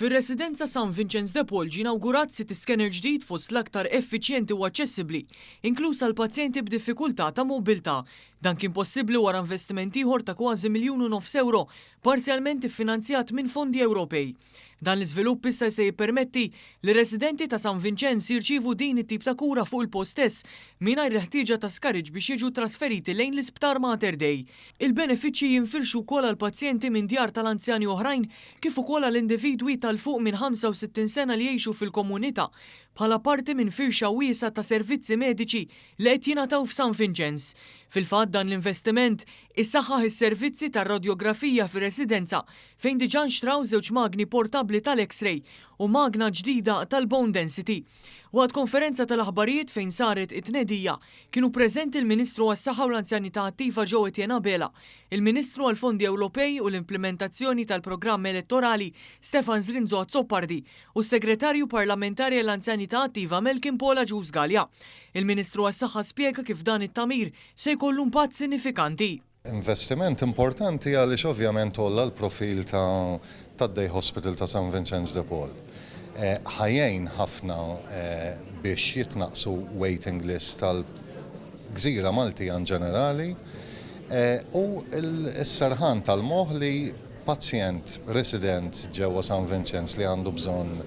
Fir-Residenza San Vinċenz de Paul ġie inawgurat CT scanner ġdid fost l-aktar effiċjenti u aċċessibbli, inkluż għal pazjenti b'diffikultà ta' mobbiltà. Dan kien possibbli wara investiment ieħor ta' kważi 1.5 miljun ewro, parzjalment iffinanzjat minn fondi Ewropej. Dan l-iżvilupp issa se jippermetti li residenti ta' San Vinċenz jirċievu din it-tip ta' kura fuq il-post stess mingħajr il-ħtieġa ta' skariġġ biex jiġu trasferiti lejn l-Isptar Mater Dei. Il-benefiċċji jinfirxu wkoll għal pazjenti minn djar tal-anzjani oħrajn kif ukoll għal individwi ta' 'l fuq minn 65 sena li jgħixu fil-komunità bħala parti minn firxa wiesgħa ta' servizzi mediċi li qed jingħataw f'San Vinċenz. Fil-fatt dan l-investiment isaħħaħ is-servizzi tar-radjografija fir-residenza fejn diġà nxtraw żewġ magni portabbli tal-X-ray u magna ġdida tal-bone density. Waqt konferenza tal-aħbarijiet fejn saret it-tnedija, kienu preżenti l-Ministru għas-Saħħa u l-Anzjanità Attiva Jo Etienne Abela, il-Ministru għall-Fondi Ewropej u l-Implimentazzjoni tal-Programm Elettorali Stefan Zrinzo Azzopardi u s-Segretarju Parlamentari għall-Anzjanità Attiva Melkin Paul Agius Galea. Il-Ministru għas-Saħħa spjega kif dan it-tagħmir se jkollu impatt sinifikanti. Investiment importanti għaliex ovvjament għolla l-profil ta' tad-Day Hospital ta' San Vincenz de Paul. Ħa jgħin ħafna biex jitnaqqsu waiting list tal-gżira Maltija in ġenerali u s-serħan tal-moħħ li pazjent resident ġewwa San Vincenz li għandu bżonn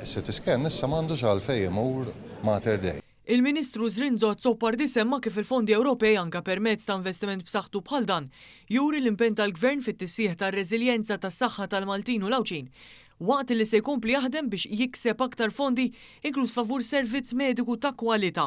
CT scan issa m'għandux għalfejn imur Mater Dei. Il-Ministru Zrinzo Azzopardi semma kif il-fondi Ewropej anke permezz ta' investiment b'saħħtu bħal dan juri l-impenn tal-Gvern fit-tisħiħ tar-reżiljenza tas-saħħa tal-Maltin u l-Għawdxin waqt li se jkompli jaħdem biex jikseb aktar fondi inkluż favur servizz mediku ta' kwalità.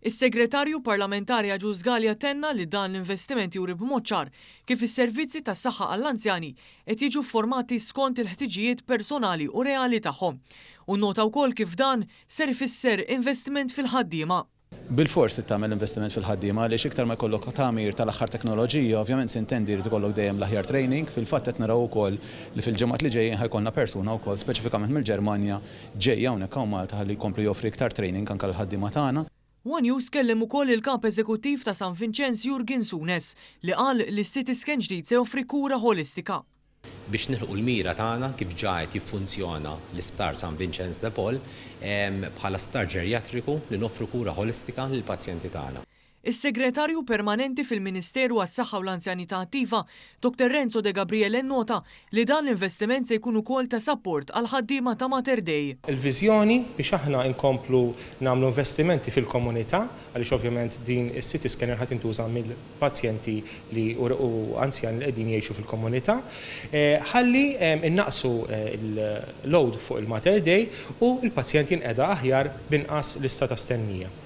Is-Segretarju Parlamentari Agius Galea tenna li dan l-investiment juri b'mod ċar kif is-servizzi tas-saħħa għall-anzjani qed jiġu fformati skont il-ħtiġijiet personali u reali tagħhom u nnota wkoll kif dan ser ifisser investiment fil-ħaddiema. Bilfors trid tagħmel investiment fil-ħaddiema għaliex iktar ma jkollok tagħmir tal-aħħar teknoloġija, ovvjament sintendi jrid ikollok dejjem l-aħjar training. Fil-fatt qed naraw ukoll li fil-ġimgħat li ġejjin ħa jkollna persuna wkoll speċifikament mill-Ġermanja ġejja hawnhekk hawn Malta ħalli jkompli joffri iktar training anke lill-ħaddiema tagħna. One News kellem ukoll il-Kap Eżekuttiv ta' San Vinċenz Jurgen Sunes li qal li s-CT scan ġdid se joffri kura ħolistika. Biex nilħqu l-mira tagħna kif ġa qed jiffunzjona l-Isptar San Vinċenz de Paul bħala sptar ġerjatriku li noffru kura ħolistika lill-pazjenti tagħna. Is-Segretarju Permanenti fil-Ministeru għas-Saħħa u l-Anzjanità Attiva, Dottor Renzo Degabriele nnota li dan l-investiment se jkun ukoll ta' sapport għall-ħaddiema ta' Mater Dei. Il-viżjoni biex aħna nkomplu nagħmlu investimenti fil-komunità, għaliex ovvjament din is-CT scanner ħa tintuża mill pazjenti li u anzjani li qegħdin jgħixu fil-komunità, ħalli nnaqqsu l-load fuq il-Mater Dei u l-pazjent jinqeda aħjar b'inqas lista ta' stennija.